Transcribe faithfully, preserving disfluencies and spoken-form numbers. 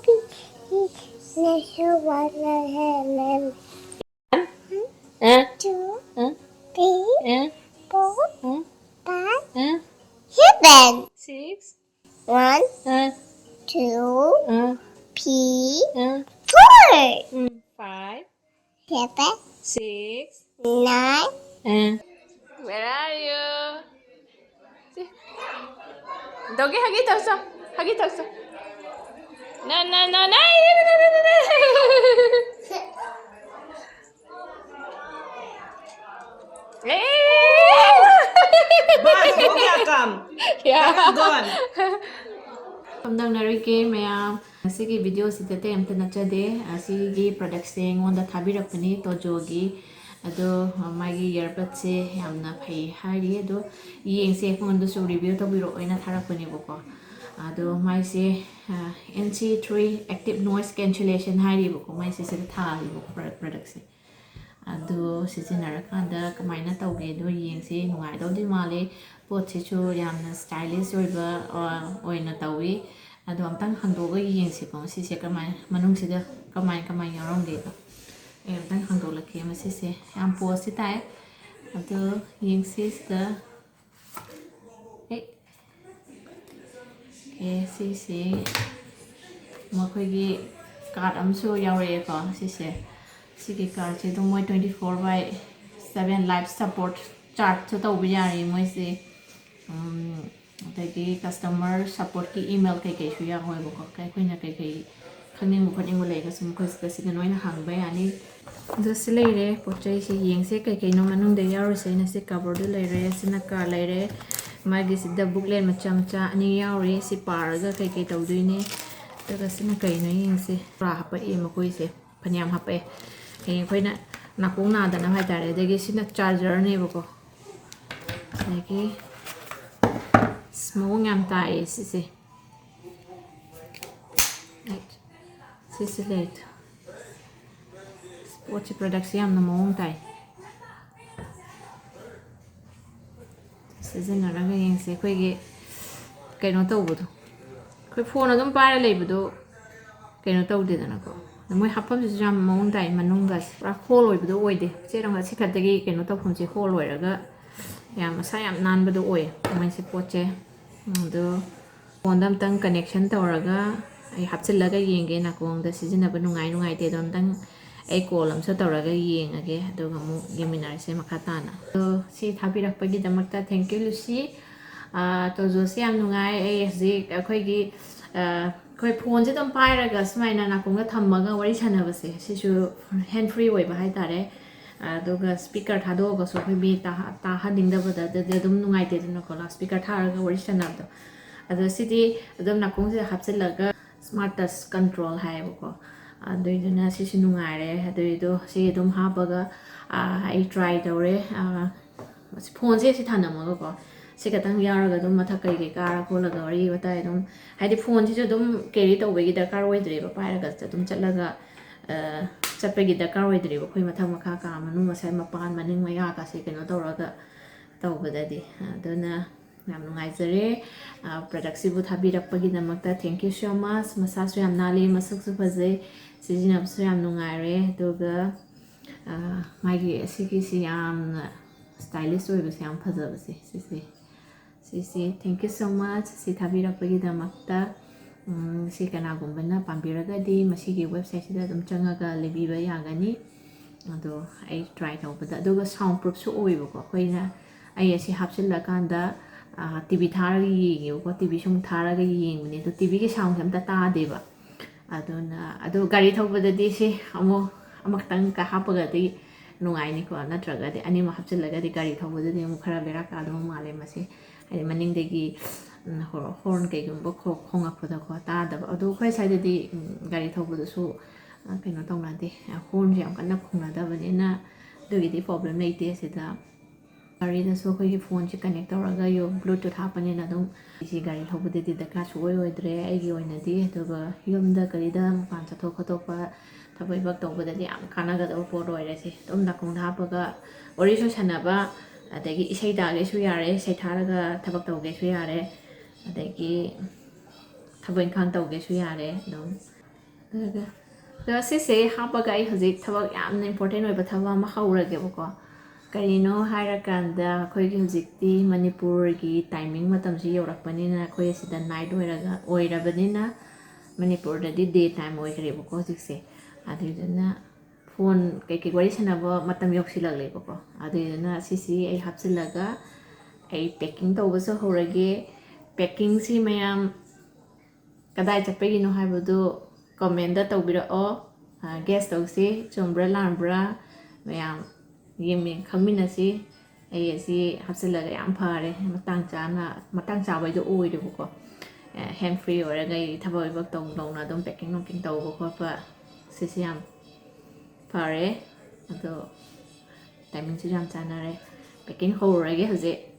Happy. Next one, uh, Uh, two, uh, three, uh, four, uh, five, uh, seven. Six. One, Uh, two, uh, three, uh, four, mm, five, seven, six. Nine. Uh. Where are you? See? Doggy, huggy, tausa. Huggy, tausa. No, no, no, no. Hey! बस, हो गया काम। Yeah. Gone. ꯀꯝꯗꯧꯅꯔꯤꯒꯦ ꯃꯌꯥꯝ? ꯉꯁꯤꯒꯤ ꯚꯤꯗꯤꯑꯣꯁꯤꯗ ꯑꯇꯩ ꯑꯝꯇ ꯅꯠꯆꯗꯦ꯫ ꯑꯁꯤꯒꯤ ꯄ꯭ꯔꯗꯛꯁꯦ ꯑꯩꯉꯣꯟꯗ ꯊꯥꯕꯤꯔꯛꯄꯅꯤ, ꯇꯣꯖꯣꯒꯤ꯫ ꯑꯗꯣ ꯃꯥꯒꯤ ꯏꯌꯥꯔꯕꯠꯁꯦ ꯌꯥꯝꯅ ꯐꯩ ꯍꯥꯏꯔꯤ꯫ ꯑꯗꯣ ꯌꯦꯡꯁꯦ, ꯑꯩꯉꯣꯟꯗꯁꯨ ꯔꯤꯚꯤꯌꯨ ꯇꯧꯕꯤꯔꯛꯑꯣꯅ ꯊꯥꯔꯛꯄꯅꯦꯕꯀꯣ꯫ ꯑꯗꯣ ꯃꯥꯏꯁꯦ N C three active noise cancellation ꯍꯥꯏꯔꯤꯕꯀꯣ, ꯃꯥꯏꯁꯦ ꯁꯤꯗ ꯊꯥꯔꯤꯕꯀꯣ ꯄ꯭ꯔꯗꯛꯁꯦ꯫ ꯑꯗꯨ ꯁꯤꯖꯤꯟꯅꯔꯀꯥꯟꯗ ꯀꯃꯥꯏꯅ ꯇꯧꯒꯦ ꯑꯗꯣ ꯌꯦꯡꯁꯤ꯫ ꯅꯨꯡꯉꯥꯏꯗꯧꯗꯤ ꯃꯥꯜꯂꯤ꯫ ꯄꯣꯠꯁꯤꯁꯨ ꯌꯥꯝꯅ ꯁ꯭ꯇꯥꯏꯂꯤꯁ ꯑꯣꯏꯕ ꯑ, ꯑꯣꯏꯅ ꯇꯧꯋꯤ꯫ ꯑꯗꯣ ꯑꯝꯇꯪ ꯍꯥꯡꯗꯣꯛꯑꯒ ꯌꯦꯡꯁꯤꯀꯣ, ꯃꯁꯤꯁꯦ ꯀꯃꯥꯏ, ꯃꯅꯨꯡꯁꯤꯗ ꯀꯃꯥꯏ ꯀꯃꯥꯏ ꯌꯥꯎꯔꯝꯒꯦꯗꯣ꯫ ꯑꯩ ꯑꯝꯇꯪ ꯍꯥꯡꯗꯣꯛꯂꯛꯀꯦ ꯃꯁꯤꯁꯦ꯫ ꯌꯥꯝ ꯄꯣꯁꯇꯤ ꯇꯥꯏ꯫ ꯑꯗꯣ ꯌꯦꯡꯁꯤ ꯁꯤꯗ꯫ ꯑꯦ, ꯑꯦ, ꯁꯤꯁꯦ꯫ ꯃꯈꯣꯏꯒꯤ ꯀꯥꯔꯠ ꯑꯃꯁꯨ ꯌꯥꯎꯔꯛꯑꯦꯀꯣ꯫ ꯁꯤꯁꯦ, ꯁꯤꯒꯤ ꯀꯥꯔꯠꯁꯦ ꯑꯗꯨꯝ ꯃꯣꯏ twenty four by seven life support chartꯁꯨ ꯇꯧꯕ ꯌꯥꯔꯦ ꯃꯣꯏꯁꯦ꯫ ꯎꯝ, ꯑꯗꯒꯤ customer supportꯀꯤ email ꯀꯩꯀꯩꯁꯨ ꯌꯥꯎꯋꯦꯕꯀꯣ꯫ ꯑꯩꯈꯣꯏꯅ ꯀꯩꯀꯩ ꯈꯪꯅꯤꯡꯕ ꯈꯣꯠꯅꯤꯡꯕ ꯂꯩꯔꯒꯁꯨ ꯃꯈꯣꯏꯁꯤꯗ ꯁꯤꯗ ꯂꯣꯏꯅ ꯍꯪꯕ ꯌꯥꯅꯤ꯫ ꯑꯗꯣ ꯁꯤ ꯂꯩꯔꯦ ꯄꯣꯠ ꯆꯩꯁꯦ꯫ ꯌꯦꯡꯁꯦ ꯀꯩ ꯀꯩꯅꯣ ꯃꯅꯨꯡꯗ ꯌꯥꯎꯔꯤꯁꯦ꯫ ꯑꯩꯅ ꯁꯤ coverꯗꯨ ꯂꯩꯔꯦ, ꯁꯤꯅ ꯀꯥꯔꯠ ꯂꯩꯔꯦ, ꯃꯥꯒꯤꯁꯤꯗ booklet ꯃꯆꯥ ꯃꯆꯥ ꯑꯅꯤ ꯌꯥꯎꯔꯤ꯫ ꯁꯤ ꯄꯥꯔꯒ ꯀꯩ ꯀꯩ ꯇꯧꯗꯣꯏꯅꯦ꯫ ꯑꯗꯨꯒ ꯁꯤꯅ ꯀꯩꯅꯣ ꯌꯦꯡꯁꯦ꯫ ꯄꯨꯔꯥ ꯍꯥꯄꯛꯑꯦ ꯃꯈꯣꯏꯁꯦ, ꯐꯅꯌꯥꯝ ꯍꯥꯄꯛꯑꯦ꯫ ꯍꯌꯦꯡ ꯑꯩꯈꯣꯏꯅ ꯅꯥꯀꯣꯡ ꯅꯥꯗꯅꯕ ꯍꯥꯏꯇꯥꯔꯦ꯫ ꯑꯗꯒꯤ ꯁꯤꯅ chargerꯅꯦꯕꯀꯣ꯫ ꯑꯗꯒꯤ ꯑꯁ, ꯃꯑꯣꯡ ꯌꯥꯝ ꯇꯥꯏꯌꯦ ꯁꯤꯁꯦ꯫ ꯁꯤꯁꯦ ꯂꯩ꯫ ꯄꯣꯠꯁꯦ, productꯁꯦ ꯌꯥꯝꯅ ꯃꯑꯣꯡ ꯇꯥꯏ꯫ ꯁꯤꯖꯤꯟꯅꯔꯒ ꯌꯦꯡꯁꯦ꯫ ꯑꯩꯈꯣꯏꯒꯤ ꯀꯩꯅꯣ ꯇꯧꯕꯗꯣ, ꯑꯩꯈꯣꯏ phone ꯑꯗꯨꯝ ꯄꯥꯏꯔ ꯂꯩꯕꯗꯣ ꯀꯩꯅꯣ ꯇꯧꯗꯦꯗꯅꯀꯣ꯫ ꯑꯗ ꯃꯣꯏ ꯍꯥꯞꯐꯝꯁꯤꯁꯨ ꯌꯥꯝ ꯃꯑꯣꯡ ꯇꯥꯏ꯫ ꯃꯅꯨꯡꯒꯁꯦ ꯄꯨꯔꯥ ꯍꯣꯜ ꯑꯣꯏꯕꯗꯣ ꯑꯣꯏꯗꯦ꯫ ꯆꯦꯔꯪ ꯑꯁꯤ ꯈꯛꯇꯒꯤ ꯀꯩꯅꯣ ꯇꯧꯐꯝꯁꯦ ꯍꯣꯜ ꯑꯣꯏꯔꯒ ꯌꯥꯝ ꯃꯁꯥ ꯌꯥꯝ ꯅꯥꯟꯕꯗꯣ ꯑꯣꯏ ꯃꯣꯏꯁꯦ ꯄꯣꯠꯁꯦ꯫ ꯑꯗꯣ phoneꯗ ꯑꯝꯇꯪ connection ꯇꯧꯔꯒ ꯑꯩ ꯍꯥꯞꯆꯤꯜꯂꯒ ꯌꯦꯡꯒꯦ, ꯅꯥꯀꯣꯡꯗ ꯁꯤꯖꯤꯟꯅꯕ ꯅꯨꯡꯉꯥꯏ ꯅꯨꯡꯉꯥꯏꯇꯦꯗꯣ ꯑꯝꯇꯪ ꯑꯩ call ꯑꯃꯁꯨ ꯇꯧꯔꯒ ꯌꯦꯡꯉꯒꯦ, ꯑꯗꯨꯒ ꯑꯃꯨꯛ ꯌꯦꯡꯃꯤꯟꯅꯔꯁꯦ ꯃꯈꯥ ꯇꯥꯅ꯫ ꯑꯗꯣ ꯁꯤ ꯊꯥꯕꯤꯔꯛꯄꯒꯤꯗꯃꯛꯇ thank you, ꯂꯨꯁꯤ꯫ ꯑꯥ, ꯇꯣꯖꯣꯁꯦ ꯌꯥꯝ ꯅꯨꯡꯉꯥꯏ꯫ ꯑꯩ ꯍꯧꯖꯤꯛ ꯑꯩꯈꯣꯏꯒꯤ, ꯑꯥ, ꯑꯩꯈꯣꯏ phoneꯁꯦ ꯑꯗꯨꯝ ꯄꯥꯏꯔꯒ ꯁꯨꯃꯥꯏꯅ ꯅꯥꯀꯣꯡꯗ ꯊꯝꯃꯒ ꯋꯥꯔꯤ ꯁꯥꯟꯅꯕꯁꯦ, ꯁꯤꯁꯨ hand free ꯑꯣꯏꯕ ꯍꯥꯏꯇꯥꯔꯦ꯫ ꯑꯗꯨꯒ speaker ꯊꯥꯗꯣꯛꯑꯒꯁꯨ ꯑꯩꯈꯣꯏ ꯃꯤ ꯇꯥꯍ-, ꯇꯥꯍꯟꯅꯤꯡꯗꯕꯗꯗꯤ ꯑꯗꯨꯝ ꯅꯨꯡꯉꯥꯏꯇꯦꯗꯅꯀꯣ, loudspeaker ꯊꯥꯔꯒ ꯋꯥꯔꯤ ꯁꯥꯟꯅꯕꯗꯣ꯫ ꯑꯗꯣ ꯁꯤꯗꯤ ꯑꯗꯨꯝ ꯅꯥꯀꯣꯡꯁꯤꯗ ꯍꯥꯞꯆꯤꯜꯂꯒ smart touch control ꯍꯥꯏꯌꯦꯕꯀꯣ꯫ ꯑꯗꯨꯏꯗꯨꯅ ꯁꯤꯁꯨ ꯅꯨꯡꯉꯥꯏꯔꯦ꯫ ꯑꯗꯨꯏꯗꯣ ꯁꯤ ꯑꯗꯨꯝ ꯍꯥꯞꯄꯒ, ꯑꯥ, ꯑꯩ try ꯇꯧꯔꯦ꯫ ꯑꯥ, ꯐꯣꯟꯁꯦ ꯁꯤ ꯊꯥꯅꯝꯃꯒꯀꯣ, ꯁꯤ ꯈꯛꯇꯪ ꯌꯥꯎꯔꯒ ꯑꯗꯨꯝ ꯃꯊꯛ ꯀꯩꯀꯩ ꯀꯥꯔ ꯈꯣꯠꯂꯒ ꯋꯥꯔꯤ ꯋꯥꯇꯥꯏ ꯑꯗꯨꯝ, ꯍꯥꯏꯗꯤ ꯐꯣꯟꯁꯤꯁꯨ ꯑꯗꯨꯝ carry ꯇꯧꯕꯒꯤ ꯗꯔꯀꯥꯔ ꯑꯣꯏꯗ꯭ꯔꯦꯕ, ꯄꯥꯏꯔꯒ ꯑꯗꯨꯝ ꯆꯠꯂꯒ, ꯑ, ꯆꯠꯄꯒꯤ ꯗꯔꯀꯥꯔ ꯑꯣꯏꯗ꯭ꯔꯦꯕ꯫ ꯑꯩꯈꯣꯏ ꯃꯊꯛ ꯃꯈꯥ ꯀꯥ ꯃꯅꯨꯡ ꯃꯁꯥꯏ ꯃꯄꯥꯟ ꯃꯅꯤꯡ ꯃꯌꯥꯒꯁꯦ ꯀꯩꯅꯣ ꯇꯧꯔꯒ ꯇꯧꯕꯗꯗꯤ꯫ ꯑꯗꯨꯅ ꯌꯥꯝ ꯅꯨꯡꯉꯥꯏꯖꯔꯦ, ꯑ, productꯁꯤꯕꯨ ꯊꯥꯕꯤꯔꯛꯄꯒꯤꯗꯃꯛꯇ꯫ Thank you so much꯫ ꯃꯁꯥꯁꯨ ꯌꯥꯝ ꯅꯥꯜꯂꯤ, ꯃꯁꯛꯁꯨ ꯐꯖꯩ, ꯁꯤꯖꯤꯟꯅꯕꯁꯨ ꯌꯥꯝ ꯅꯨꯡꯉꯥꯏꯔꯦ꯫ ꯑꯗꯨꯒ, ꯑ, ꯃꯥꯒꯤ ꯑꯁꯤꯒꯤꯁꯤ ꯌꯥꯝꯅ stylish ꯑꯣꯏꯕꯁꯦ, ꯌꯥꯝ ꯐꯖꯕꯁꯦ ꯁꯤꯁꯦ꯫ ꯁꯤꯁꯦ, thank you so much ꯁꯤ ꯊꯥꯕꯤꯔꯛꯄꯒꯤꯗꯃꯛꯇ꯫ ꯎꯝ, ꯁꯤ ꯀꯅꯥꯒꯨꯝꯕꯅ ꯄꯥꯝꯕꯤꯔꯒꯗꯤ ꯃꯁꯤꯒꯤ website ꯁꯤꯗ ꯑꯗꯨꯝ ꯆꯪꯉꯒ ꯂꯩꯕꯤꯕ ꯌꯥꯒꯅꯤ꯫ ꯑꯗꯣ ꯑꯩ try ꯇꯧꯕꯗ, ꯑꯗꯨꯒ sound proof ꯁꯨ ꯑꯣꯏꯕꯀꯣ꯫ ꯑꯩꯈꯣꯏꯅ, ꯑꯩ ꯑꯁꯤ ꯍꯥꯞꯆꯤꯜꯂꯀꯥꯟꯗ, ꯇꯤ ꯚꯤ ꯊꯥꯔꯒ ꯌꯦꯡꯉꯦꯕꯀꯣ꯫ ꯇꯤ ꯚꯤ ꯁꯨꯝ ꯊꯥꯔꯒ ꯌꯦꯡꯕꯅꯦ, ꯑꯗꯣ ꯇꯤ ꯚꯤꯒꯤ sound ꯁꯦ ꯑꯝꯇ ꯇꯥꯗꯦꯕ꯫ ꯑꯗꯨꯅ, ꯑꯗꯣ ꯒꯥꯔꯤ ꯊꯧꯕꯗꯗꯤ ꯁꯤ ꯑꯃꯨꯛ ꯑꯃꯈꯛꯇꯪꯒ ꯍꯥꯞꯄꯒꯗꯤ ꯅꯨꯡꯉꯥꯏꯅꯤꯀꯣ, ꯅꯠꯇ꯭ꯔꯒꯗꯤ ꯑꯅꯤꯃꯛ ꯍꯥꯞꯆꯤꯜꯂꯒꯗꯤ ꯒꯥꯔꯤ ꯊꯧꯕꯗꯗꯤ ꯑꯃꯨꯛ ꯈꯔ ꯕꯦꯔꯥ ꯀꯥꯗꯧꯕ ꯃꯥꯜꯂꯦ ꯃꯁꯤ꯫ ꯍꯥꯏꯗꯤ ꯃꯅꯤꯡꯗꯒꯤ, ꯎꯝ, ꯍꯣ-, horn ꯀꯩꯒꯨꯝꯕ ꯈꯣ-, ꯈꯣꯡꯉꯛꯄꯗꯀꯣ ꯇꯥꯗꯕ꯫ ꯑꯗꯣ ꯑꯩꯈꯣꯏ ꯁ꯭ꯋꯥꯏꯗꯗꯤ, ꯎꯝ, ꯒꯥꯔꯤ ꯊꯧꯕꯗꯁꯨ, ꯑ, ꯀꯩꯅꯣ ꯇꯧꯅꯗꯦ, ꯑ, horn ꯁꯦ ꯌꯥꯝ ꯀꯟꯅ ꯈꯣꯡꯅꯗꯕꯅꯤꯅ ꯑꯗꯨꯒꯤꯗꯤ problem ꯂꯩꯇꯦ ꯁꯤꯗ꯫ ꯒꯥꯔꯤꯗꯁꯨ ꯑꯩꯈꯣꯏꯒꯤ phone ꯁꯦ connect ꯇꯧꯔꯒ ꯌꯣ-, Bluetooth ꯍꯥꯞꯄꯅꯤꯅ ꯑꯗꯨꯝ ꯑꯩꯁꯤ ꯒꯥꯔꯤ ꯊꯧꯕꯗꯗꯤ ꯗꯔꯀꯥꯔ ꯁꯨꯛꯑꯣꯏ ꯑꯣꯏꯗ꯭ꯔꯦ ꯑꯩꯒꯤ ꯑꯣꯏꯅꯗꯤ꯫ ꯑꯗꯨꯒ ꯌꯨꯝꯗ ꯀꯔꯤꯗ ꯃꯄꯥꯟ ꯆꯠꯊꯣꯛ ꯈꯣꯠꯇꯣꯛꯄ ꯊꯕꯛ ꯏꯕꯛ ꯇꯧꯕꯗꯗꯤ ꯌꯥꯝ ꯀꯥꯟꯅꯒꯗꯕ ꯄꯣꯠ ꯑꯣꯏꯔꯦ ꯁꯤ꯫ ꯑꯗꯨꯝ ꯅꯥꯀꯣꯡꯗ ꯍꯥꯞꯄꯒ ꯋꯥꯔꯤꯁꯨ ꯁꯥꯟꯅꯕ, ꯑꯗꯒꯤ ꯏꯁꯩ ꯇꯥꯒꯦꯁꯨ ꯌꯥꯔꯦ, ꯏꯁꯩ ꯊꯥꯔꯒ ꯊꯕꯛ ꯇꯧꯒꯦꯁꯨ ꯌꯥꯔꯦ, ꯑꯗꯒꯤ ꯊꯕꯛ ꯏꯪꯈꯥꯡ ꯇꯧꯒꯦꯁꯨ ꯌꯥꯔꯦ ꯑꯗꯨꯝ꯫ ꯑꯗꯨꯒ, ꯑꯗꯣ ꯁꯤꯁꯦ ꯍꯥꯞꯄꯒ ꯑꯩ ꯍꯧꯖꯤꯛ ꯊꯕꯛ ꯌꯥꯝꯅ important ꯑꯣꯏꯕ ꯊꯕꯛ ꯑꯃ ꯍꯧꯔꯒꯦꯕꯀꯣ꯫ ꯀꯔꯤꯅꯣ ꯍꯥꯏꯔꯀꯥꯟꯗ, ꯑꯩꯈꯣꯏꯒꯤ ꯍꯧꯖꯤꯛꯇꯤ ꯃꯅꯤꯄꯨꯔꯒꯤ timing ꯃꯇꯝꯁꯤ ꯌꯧꯔꯛꯄꯅꯤꯅ, ꯑꯩꯈꯣꯏ ꯑꯁꯤꯗ night ꯑꯣꯏꯔꯒ, ꯑꯣꯏꯔꯕꯅꯤꯅ ꯃꯅꯤꯄꯨꯔꯗꯗꯤ day time ꯑꯣꯏꯈ꯭ꯔꯦꯕꯀꯣ ꯍꯧꯖꯤꯛꯁꯦ꯫ ꯑꯗꯨꯏꯗꯨꯅ phone ꯀꯩꯀꯩ ꯋꯥꯔꯤ ꯁꯥꯟꯅꯕ ꯃꯇꯝ ꯌꯧꯁꯤꯜꯂꯛꯂꯦꯕꯀꯣ꯫ ꯑꯗꯨꯏꯗꯨꯅ ꯁꯤꯁꯤ ꯑꯩ ꯍꯥꯞꯆꯤꯜꯂꯒ ꯑꯩ packing ꯇꯧꯕꯁꯨ ꯍꯧꯔꯒꯦ꯫ Packing ꯁꯤ ꯃꯌꯥꯝ ꯀꯗꯥꯏ ꯆꯠꯄꯒꯤꯅꯣ ꯍꯥꯏꯕꯗꯨ comment ꯇꯧꯕꯤꯔꯛꯑꯣ꯫ ꯑ, guess ꯇꯧꯁꯤ, ꯆꯨꯝꯕ꯭ꯔꯥ ꯂꯥꯟꯕ꯭ꯔꯥ ꯃꯌꯥꯝ ꯌꯦꯡꯃꯤ-, ꯈꯪꯃꯤꯟꯅꯁꯤ꯫ ꯑꯩ ꯑꯁꯤ ꯍꯥꯞꯆꯤꯜꯂꯒ ꯌꯥꯝ ꯐꯔꯦ, ꯃꯇꯥꯡ ꯆꯥꯅ, ꯃꯇꯥꯡ ꯆꯥꯕꯩꯗꯣ ꯑꯣꯏꯔꯦꯕꯀꯣ꯫ ꯑ, hand free ꯑꯣꯏꯔꯒ ꯑꯩ ꯊꯕꯛ ꯏꯕꯛ ꯇꯧ ꯇꯧꯅ ꯑꯗꯨꯝ packing ꯅꯨꯡꯀꯤꯡ ꯇꯧꯕ ꯈꯣꯠꯄ ꯁꯤꯁꯦ ꯌꯥꯝ ꯐꯔꯦ꯫ ꯑꯗꯣ timing ꯁꯤꯁꯨ ꯌꯥꯝ ꯆꯥꯟꯅꯔꯦ꯫ Packing ꯍꯧꯔꯨꯔꯒꯦ ꯍꯧꯖꯤꯛ꯫